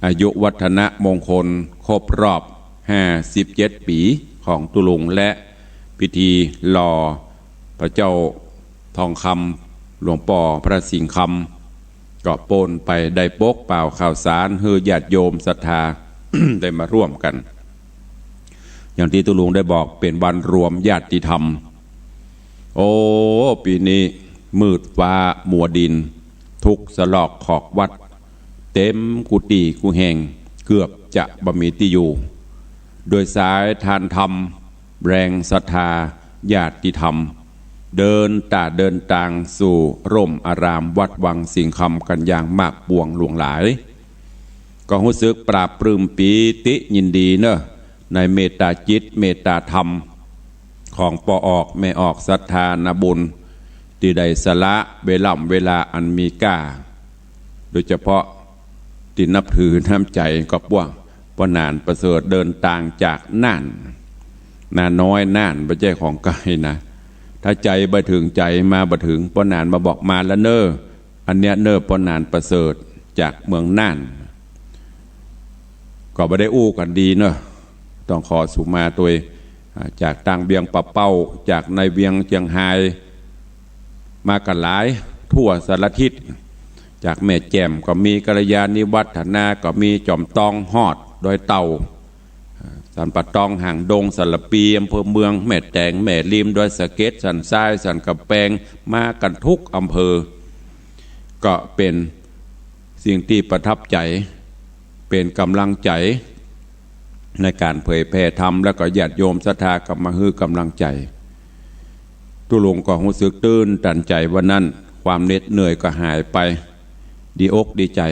อายุวัฒนมงคลครบรอบห้าสิบเจ็ดปี๋ของตุ๊ลุง และพิธีหล่อพระเจ้าทองคำ หลวงป้อพระสิงห์คำ ก็โปนไปได้ปกเป่าข่าวสารหื้อญาติโยมศรัทธา ได้มาร่วมกั๋น อย่างตี้ตุ๊ลุงได้บอก เป๋นวันรวมญาติธรรม โอ้ ปี๋นี้มืดฟ้ามัวดิน ทุกซอกซอกขอบวัด เต็มกู้ตี้กู้แห่ง เกือบจะบ่มีตี้อยู่ โดยสายทานธรรม แรงศรัทธาญาติธรรม เดินตาเดินตางสู่ร่มอารามวัดวังสิงห์คำกั๋นอย่างมากปวงหลวงหลาย ก็ฮู้สึกปลาบปลื้มปีติยินดีเนาะ ในเมตตาจิตเมตตาธรรม ของป้อออกแม่ออกศรัทธานาบุญ ตี้ได้สละเวล่ำเวลาอันมีก้า โดยเฉพาะตี้นับถือน้ำใจ๋ก็ป้อ ป้อหนานประเสริฐ เดินตางจากน่าน นาน้อยน่าน บ่ใจ้ของใก้นะ ถ้าใจ๋บ่เถิงใจ๋มาบ่เถิง ป้อหนานมาบอกมาแล้วเน่อ อันเนี้ยเน่อป้อหนานประเสริฐจากเมืองน่าน ก็บ่ได้อู้กั๋นดีเนาะ ต้องขอสุมาตวย อ่า จากตางเวียงป่าเป้า จากในเวียงเจียงฮาย มากั๋นหลาย ทั่วสารทิศ จากแม่แจ่มก็มี กัลยาณิวัฒนาก็มี จอมตอง ฮอดดอยเต่า สันป่าตอง หางดง สารภี อำเภอเมือง แม่แตง แม่ริม ดอยสะเก็ด สันทราย สันกำแปง มากั๋นทุกอำเภอ ก็เป๋นสิ่งตี้ประทับใจ๋ เป๋นก๋ำลังใจ๋ในก๋านเผยแผ่ธรรม แล้วก็ญาติโยมศรัทธาก็มาหื้อก๋ำลังใจ๋ ตุ๊ลุงก็ฮู้สึกตื้นตันใจ๋วันนั้น ความเหน็ดเหนื่อยก็หายไป ดีอกดีใจ๋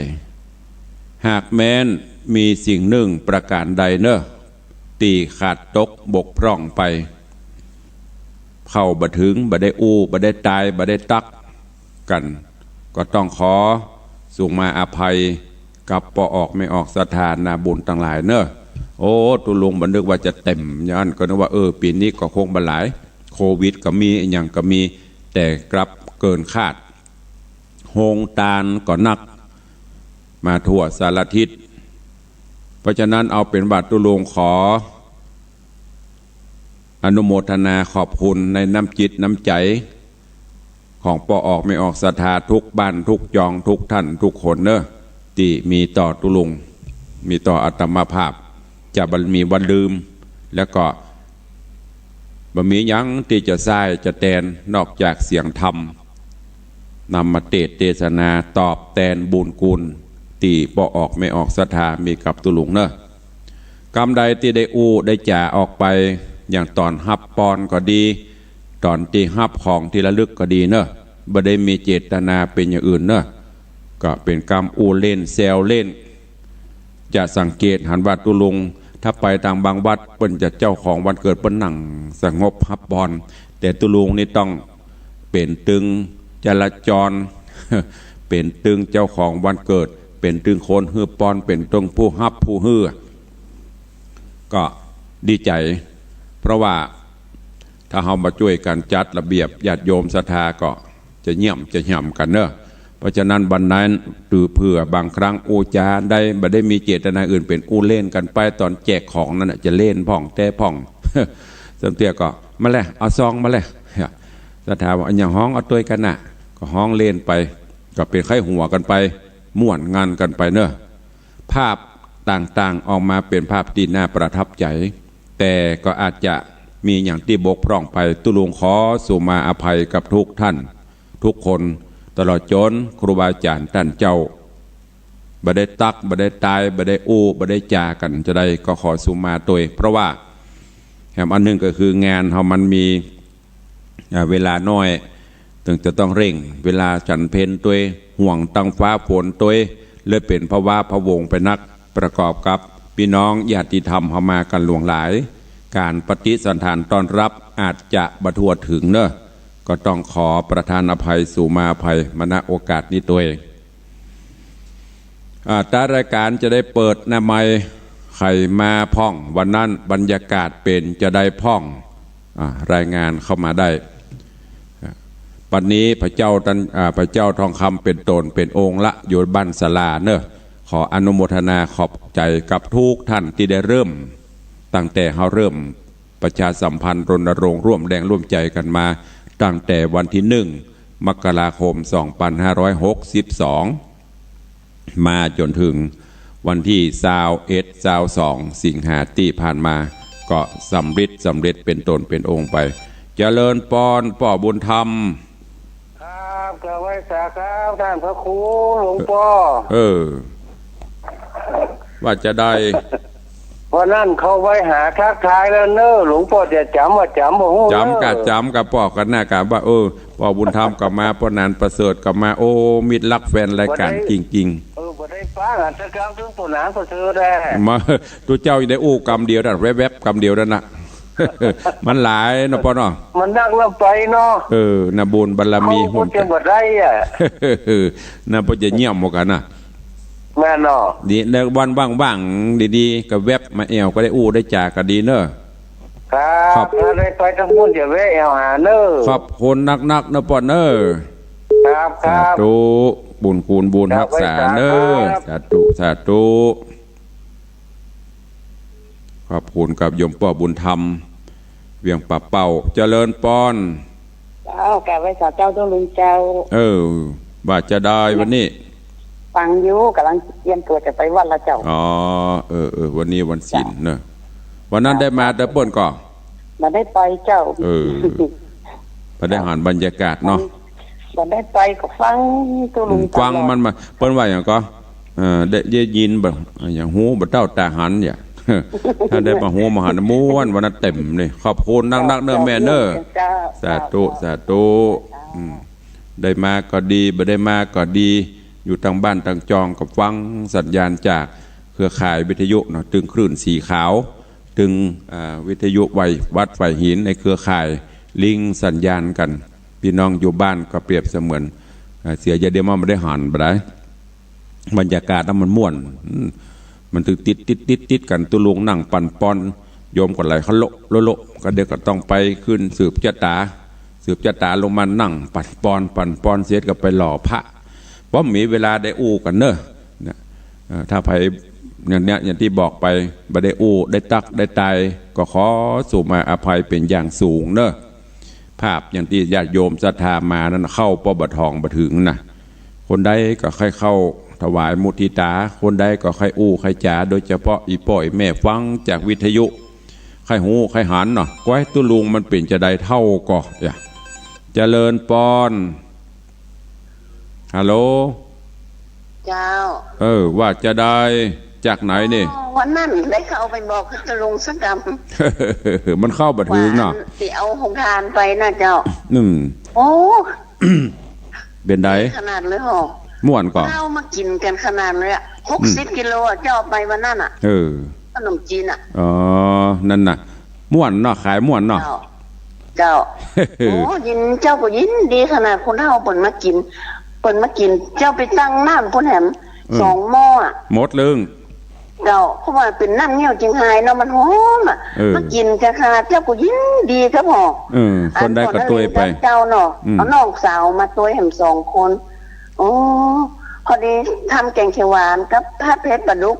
หากแม้นมีสิ่งนึ่งประก๋านใดเนาะ ตี้ขาดตกบกพร่องไป เข้าบ่เถิง บ่ได้อู้ บ่ได้ตาย บ่ได้ตั๊กกั๋น ก็ต้องขอสุมาอภัยกับป้อออกแม่ออกศรัทธานาบุญตังหลายเนาะ โอ้ ตุ๊ลุงบ่นึกว่าจะเต๋มอย่างนั้น ก็นึกว่า เออ ปี๋นี้ก็คงบ่หลาย โควิดก็มี อะหยังก็มี แต่กลับเกินคาด โฮงตานก็นัก มาทั่วสารทิศ เพราะฉะนั้นเอาเป๋นว่าตุ๊ลุงขออนุโมทนาขอบคุณในน้ำจิตน้ำใจ๋ของป้อออกแม่ออกศรัทธาทุกบ้านทุกจองทุกท่านทุกคนเนาะ ตี้มีต่อตุ๊ลุง มีต่ออาตมาภาพ จะบ่มีวันลืม แล้วก็ บ่มีหยังตี้จะใส้จะแตนนอกจากเสียงธรรม นำมาเตสน์เตสนาตอบแตนบุญคุณตี้ป้อออกแม่ออกศรัทธามีกับตุ๊ลุงเนาะ กำใดตี้ได้อู้ได้จ๋าออกไป อย่างต๋อนฮับปอนก็ดี ต๋อนตี้ฮับของตี้ระลึกก็ดีเนาะ บ่ได้มีเจตนาเป๋นอย่างอื่นเนาะ ก็เป๋นกำอู้เล่นแซวเล่น จะสังเกตหันว่าตุ๊ลุง ถ้าไปตางบางวัด เปิ้นจะเจ้าของวันเกิด เปิ้นนั่งสงบฮับปอน แต่ตุ๊ลุงนี่ต้องเป๋นตึงจราจร เป๋นตึงเจ้าของวันเกิด เป๋นตึงคนหื้อปอน เป๋นตึงผู้ฮับผู้หื้อ ก็ดีใจ๋ เพราะว่าถ้าเฮามาจ้วยกั๋นจัดระเบียบ ญาติโยมศรัทธาก็ จะเยี่ยมจะหย่ำกั๋นเนาะ เพราะฉะนั้นวันนั้น ถือเผื่อบางครั้งอู้จ๋าได้ บ่ได้มีเจตนาอื่น เป๋นอู้เล่นกั๋นไป ต๋อนแจกของนั้นน่ะ จะเล่นพ่องแต๊พ่อง สักเตื้อก็ มาแล เอาซองมาแล ศรัทธาว่า อะหยังฮ้องเอาตวยกั๋นน่ะ ก็ฮ้องเล่นไป ก็เป๋นใค่หัวกั๋นไป ม่วนงันกั๋นไปเนาะ ภาพต่างๆ ออกมาเป๋นภาพตี้น่าประทับใจ๋ แต่ก็อาจจะมีอย่างตี้บกพร่องไป ตุ๊ลุงขอสุมาอภัยกับทุกท่านทุกคน ตลอดจ๋นครูบาอาจ๋ารย์ต้านเจ้า บ่ได้ตั๊ก บ่ได้ตาย บ่ได้อู้ บ่ได้จ๋ากั๋นจะใด ก็ขอสุมาตวย เพราะว่าแหมอันนึ่งก็คืองานเฮามันมี อ่า เวลาน้อย ตึงจะต้องเร่งเวลาฉันเพลตวย ห่วงตางฟ้าฝนตวย เลยเป๋นพะว้าพะวงไปนัก ประกอบกับปี้น้องญาติธรรมเฮามากั๋นหลวงหลาย ก๋านปฏิสัณฐานต้อนฮับอาจจะบ่ทั่วเถิงเนาะ ก็ต้องขอประทานอภัย สุมาอภัยมา ณ โอกาสนี้ตวย อ่า ตางรายก๋านจะได้เปิดหน้าไมค์ ใผมาพ่อง วันนั้นบรรยากาศเป๋นจะใดพ่อง อ่า รายงานเข้ามาได้ อ่า ปัจจุบันนี้พระเจ้าต้าน อ่า พระเจ้าทองคำเป๋นต๋นเป๋นองค์ละ อยู่บ้านศาลาเนาะ ขออนุโมทนาขอบใจ๋กับกู้ต้านตี้ได้เริ่ม ตั้งแต่เฮาเริ่มประชาสัมพันธ์รณรงค์ร่วมแรงร่วมใจ๋กั๋นมา ตั้งแต่วันตี้หนึ่ง มกราคม สองปันห้าร้อยหกสิบสอง มาจ๋นเถิงวันตี้ซาวเอ็ด ซาวสอง สิงหาตี้ผ่านมา ก็สำเร็จ สำเร็จเป๋นต๋นเป๋นองค์ไป เจริญปอน ป้อบุญธรรม ครับ กราบไหว้สาครับ ต้านพระครูหลวงป้อ เออ ว่าจาใด วันนั้นเข้าไปหาทักทายแล้วเน่อ หลวงป้อจะจ๋ำบ่จ๋ำบ่ฮู้ จ๋ำก่ะ เน่อ จ๋ำก่ะ ป้อกั๋นนะก่ะ ว่า เออ ป้อบุญธรรมก็มา ป้อหนานประเสริฐก็มา โอ้ มิตรฮักแฟนรายก๋าน บ่ได้ จริงๆ เออ บ่ได้ปะกั๋นสักกำ เถิงป้อหนานประเสริฐแหละ มา ตุ๊เจ้ายังได้อู้กำเดียวนั่น แวบๆ กำเดียวนั่นน่ะ มันหลายเนาะป้อเนาะ มันนักนำไปเนาะ เออ น่ะบุญบารมี เขาก็จะบ่ได้อะ น่ะป้อจะเยี่ยมหมดกั๋นน่ะ แม่นเนาะ ดี ในวันว่างๆ ดีๆ ก็แวบมาแอ่ว ก็ได้อู้ได้จ๋าก็ดีเน่อ ครับ ขอบ ถ้าได้ไปตางปู้นจะแวะแอ่วหาเน่อ ขอบคุณนักๆ เน่อป้อเน่อ ครับ ครับ สาธุ บุญคุณบุญฮักษาเน่อ ครับ สาธุ สาธุ ขอบคุณกับโยมป้อบุญธรรม เวียงป่าเป้า เจริญปอน เจ้า กราบไหว้สาเจ้าตุ๊ลุงเจ้า เออ ว่าจาใดวันนี้ ฟังอยู่ ก่ำลังเตรียมตั๋วจะไปวัดละเจ้า อ๋อ เออ เออ วันนี้วันศีลเน่อ วันนั้นได้มาแต่เปิ้นก่อ บ่ได้ไปเจ้า เออ บ่ได้หันบรรยากาศเนาะ บ่ได้ไปก็ฟังตุ๊ลุง อืม ฟัง ตลอด มันมา เปิ้นว่าหยังก่อ เออ ได้ ได้ยินบ่ หยัง หูบ่เต้าต๋าหันอย่า ถ้าได้มาหูมาหันม่วน วันนั้นเต็มเลย ขอบคุณนักๆ เน่อแม่เน่อ เจ้า สาธุ สาธุ อืม ได้มาก็ดี บ่ได้มาก็ดี อยู่ตางบ้านตางจองก็ฟังสัญญาณจากเครือข่ายวิทยุเนาะ ตึงคลื่นสีขาว ตึง อ่า วิทยุไว วัดไวหินในเครือข่ายลิงก์สัญญาณกั๋น ปี้น้องอยู่บ้านก็เปรียบเสมือน อ่า เสียอย่างเดียวมันบ่ได้หันบ่ได้ บรรยากาศนั้นมันม่วน อืม มันตึงติด ติด ติด ติดกั๋น ตุ๊ลุงนั่งปั่นปอน โยมก็ไหลเข้าโละโละโละ ก็เดี๋ยวก็ต้องไปขึ้นสืบจะต๋า สืบจะต๋าลงมานั่งปั่นปอน ปั่นปอนเสร็จก็ไปหล่อพระ บ่มีเวลาได้อู้กั๋นเน่อ เนี่ย เอ่อ ถ้าใผ อย่างเนี้ย อย่างตี้บอกไป บ่ได้อู้ ได้ตัก ได้ตาย ก็ขอสุมาอภัยเป๋นอย่างสูงเน่อ ภาพอย่างตี้ญาติโยมศรัทธามานั้น เข้าป้อบ่ถ่องบ่เถิงน่ะ คนใดก็ใค่เข้าถวายมุทิตา คนใดก็ใค่อู้ใค่จ๋า โดยเฉพาะอี่ป้ออี่แม่ฟังจากวิทยุ ใค่ฮู้ใค่หันเนาะ ก้อยตุ๊ลุงมันเป๋นจาใดเต้าก่อ อย่า เจริญปอน ฮัลโหล เจ้า เออ ว่าจาใด จากไหนนี่ อ๋อ วันนั้นได้เข้าไปบอกตุ๊ลุงสักกำ มันเข้าบ่เถิงเนาะ ว่าอันตี้เอาโฮงทานไปนะเจ้า อืม โอ้ เป๋นใด ขนาดเลยหอ ม่วนก่อ เอามากิ๋นกั๋นขนาดเลยอะ หกสิบ อืม กิโลอะ เจ้าเอาไปวันนั้นอะ เออ ขนมจีนอะ อ๋อ นั่นน่ะ ม่วนเนาะ ขายม่วนเนาะ เจ้า เจ้า โอ้ ยิน เจ้าก็ยินดีขนาด คนเฒ่าเปิ้นมากิ๋น เปิ้นมากิ๋น เจ้าไปตั้งน้ำปู้นแหม อืม สองหม้ออะ หมดเรื่อง เจ้า เพราะว่าเป๋นน้ำเงี้ยวเจียงฮายเนาะ มันหอมอะ เออ มากิ๋นกั๋นขนาด เจ้าก็ยินดีครับหอ เออ คนใดก็ตวยไป อันก่อนนั้นเจ้าเนาะ อืม เอาน้องสาวมาตวยแหมสองคน โอ้ พอดีทำแก๋งเขียวหวานกับผัดเผ็ดปลาดุก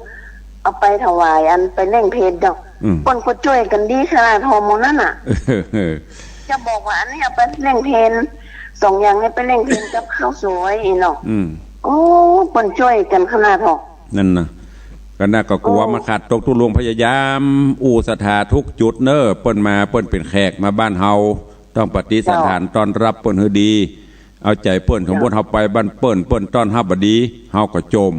เอาไปถวายอันไปเล่งเพลเนาะ อืม เปิ้นก็จ้วยกั๋นดีขนาดหอหมู่นั้นน่ะ จะบอกว่าอันนี้เอาไปเล่งเพล สองอย่างนี้ไปเล่งเพลกับข้าวสวยอีเนาะ อืม โอ้ เปิ้นจ้วยกั๋นขนาดหอ นั่นน่ะ ก็น่าก็กั๋ว โอ้ มาขาดตก ตุ๊ลุงพยายามอู้ศรัทธาทุกจุดเน่อ เปิ้นมา เปิ้นเป๋นแขกมาบ้านเฮา ต้องปฏิสถาน เจ้า ต้อนรับเปิ้นหื้อดี เอาใจ๋เปิ้น สมมุติเฮาไปบ้านเปิ้น เปิ้นต้อนรับบ่ดี เฮาก็โจม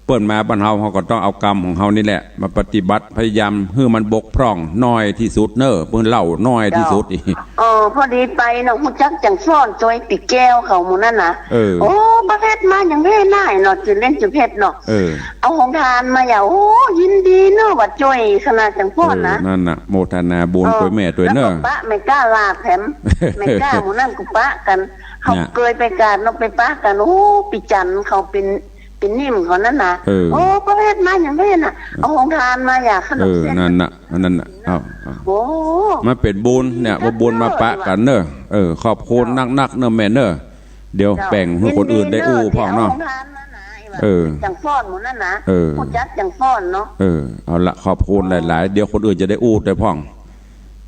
เปิ้นมาบ้านเฮา เฮาก็ต้องเอากำของเฮานี่แหละมาปฏิบัติ พยายามหื้อมันบกพร่องน้อยตี้สุดเน่อ เปิ้นเล่าน้อยตี้สุด เจ้า เออ พอดีไปเนาะ ฮู้จักจังฟ้อนจ้วยปีแก้วเขาหมู่นั้นน่ะ เออ โอ้ ป้าเพชรมาอย่างแท้หน้าเนาะ จื้อเล่นจื้อเพชรเนาะ เออ เอาโฮงทานมาอย่าง โอ้ ยินดีเนาะ ว่าจ้วยขนาดจังฟ้อนนะ เออ นั่นน่ะ โมทนาบุญ เออ ตวยแม่ตวยเน่อ แล้วก็ปะแม่ก้าลาดแถม แม่ก้าหมู่นั้นก็ปะกั๋น เขาเกยไปกาดเนาะ ไปปะกั๋น โอ้ ปีจันเขาเป๋น เป๋นนิ่มเขานั่นน่ะ เออ โอ้ ป้าเพชรมาอย่างแท้น่ะ เอาโฮงทานมาอย่างขนมเส้น เออ นั่นน่ะ อันนั้นน่ะ เอา เอา โอ้ มาเป๋นบุญเนี่ย ว่าบุญมาปะกั๋นเน่อ เออ ขอบคุณนักๆ เน่อแม่เน่อ เดี๋ยวแป๋งหื้อคนอื่นได้อู้พ่องเนาะ เจ้า ยินดีเน่อ เอาโฮงทานมาหนา เออ จั่งฟ้อนหมู่นั้นนะ เออ ฮู้จักจั่งฟ้อนเนาะ เออ เอาละ ขอบคุณหลายๆ เดี๋ยวคนอื่นจะได้อู้ได้พ่อง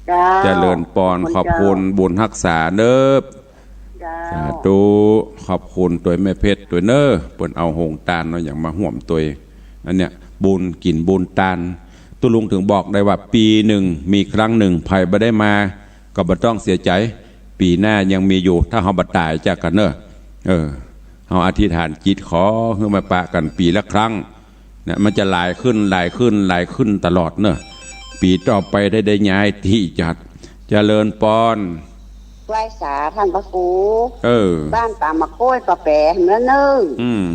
เจ้า เจริญปอน ขอบคุณเจ้า ขอบคุณบุญฮักษาเนอะ เจ้า สาธุ ขอบคุณตวยแม่เพชรตวยเนอะ เปิ้นเอาโฮงตานเอาหยังมาฮ่วมตวย อันเนี้ย บุญกิ๋นบุญตาน ตุ๊ลุงเถิงบอกได้ว่าปี๋นึ่งมีครั้งนึ่ง ใผบ่ได้มา ก็บ่ต้องเสียใจ๋ ปี๋หน้ายังมีอยู่ ถ้าเฮาบ่ต๋ายจากกั๋นเนอะ เออ เฮาอธิษฐานจิตขอหื้อมาปะกั๋นปี๋ละครั้ง เนี่ย มันจะหลายขึ้น หลายขึ้น หลายขึ้นตลอดเนอะ ปี๋ต่อไปได้ ได้ย้ายตี้จัด เจริญปอน ไหว้สาต้านพระครู เออ บ้านป่าหมากโก้ย ป่าแป๋ หั้นเนอะ อืม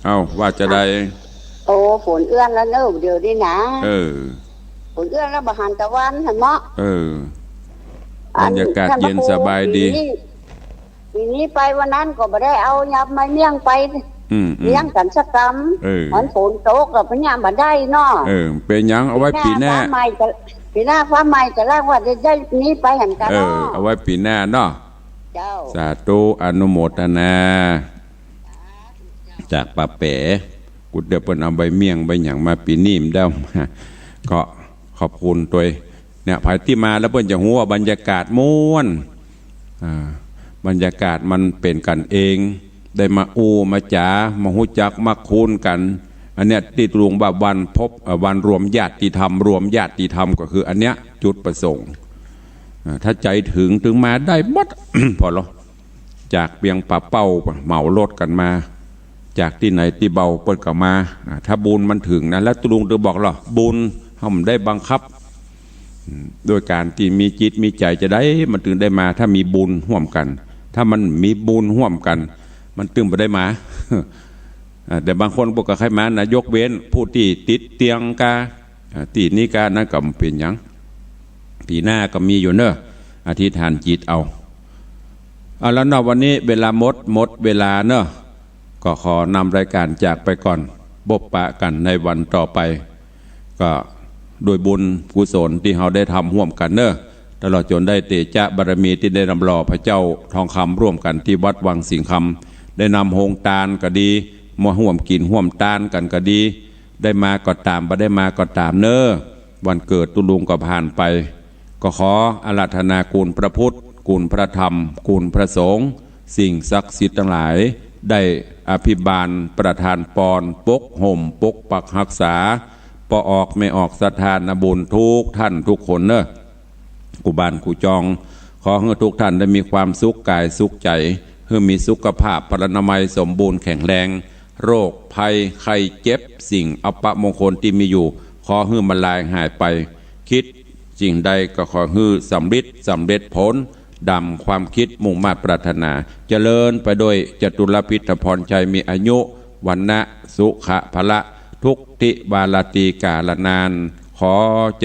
เอ้า ว่าจะใด โอ้ ฝนเอื้อนแล้วเนอะ เดี๋ยวนี้นะ เออ ฝนเอื้อนแล้วบ่หันตะวันหั้นเนาะ เออ อัน บรรยากาศเย็นสบายดี ปี๋นี้ ปี๋นี้ไปวันนั้นก็บ่ได้เอายำใบเมี่ยงไป อืม อืม เลี้ยงกั๋นสักกำ เออ มันฝนตกก็ไปเนี่ยบ่ได้เนาะ เออ เป๋นหยัง เอาไว้ปี๋หน้า ปี๋หน้าฟ้าใหม่จะ ปี๋หน้าฟ้าใหม่จะเรียกว่าได้ ได้นี้ไปหันกั๋น เออ เนาะ เอาไว้ปี๋หน้าเนาะ เจ้า สาธุ อนุโมทนา จากป่าแป๋ กูเดี๋ยวเปิ้นเอาใบเมี่ยงใบหยังมาปี๋นี้มันได้เอามา ก็ขอบคุณตวย เนี่ย ใผตี้มาแล้วเปิ้นจะฮู้ว่าบรรยากาศม่วน อ่า บรรยากาศมันเป๋นกั๋นเอง ได้มาอู้มาจ๋า มาฮู้จักมาคูนกั๋น อันเนี้ยตี้ตุ๊ลุงว่าวันพบ เอ่อ วันรวมญาติธรรม รวมญาติธรรมก็คืออันเนี้ยจุดประสงค์ อ่า ถ้าใจ๋เถิง เถิงมาได้หมด ผ่อลอ จากเวียงป่าเป้าเหมารถกั๋นมา จากตี้ไหนตี้เบาเปิ้นก็มา อ่า ถ้าบุญมันเถิงนะ แล้วตุ๊ลุงเถิงบอกลอ บุญเฮาบ่ได้บังคับ อืม โดยก๋านตี้มีจิตมีใจ๋จะได้ มันเถิงได้มา ถ้ามีบุญฮ่วมกั๋น ถ้ามันบ่มีบุญฮ่วมกั๋น มันเถิงบ่ได้มา อ่า แต่บางคนเปิ้นก็ใค่มานะ ยกเว้นผู้ตี้ติดเตียงกา อ่า ตี้นี้กา นั้นก็บ่เป๋นหยัง ปี๋หน้าก็มีอยู่เนอะ อธิษฐานจิตเอา เอาละเนาะ วันนี้เวลาหมด หมดเวลาเนอะ ก็ขอนำรายก๋านจากไปก่อน พบปะกั๋นในวันต่อไป ก็ด้วยบุญกุศลตี้เฮาได้ทำฮ่วมกั๋นเนอะ ตลอดจ๋นได้เตจะบารมีตี้ได้นำหล่อพระเจ้าทองคำฮ่วมกั๋นตี้วัดวังสิงห์คำ ได้นำโฮงตานก็ดี มาฮ่วมกิ๋นฮ่วมตานกั๋นก็ดี ได้มาก็ต๋าม บ่ได้มาก็ต๋ามเนอะ วันเกิดตุ๊ลุงก็ผ่านไป ก็ขออาราธนาคุณพระพุทธ คุณพระธรรม คุณพระสงฆ์ สิ่งศักดิ์สิทธิ์ตังหลาย ได้อภิบาลประทานปอน ปกห่ม ปกปักฮักษา ป้อออกแม่ออกศรัทธานาบุญกู้ต้านกู้คนเนอะ กู้บ้านกู้จอง ขอหื้อกู้ต้านได้มีความสุขก๋ายสุขใจ๋ หื้อมีสุขภาพพลานามัยสมบูรณ์แข็งแรง โรคภัยไข้เจ็บ สิ่งอัปมงคลตี้มีอยู่ ขอหื้อมันลายหายไป กึ๊ดสิ่งใดก็ขอหื้อสำริด สำเร็จผล ดั่งความกึ๊ดมุ่งมาดปรารถนา เจริญไปโดยจตุรพิธพรชัย มีอายุ วรรณะ สุขะ พละ ทุกทิวาราตรีกาลนาน ขอเจ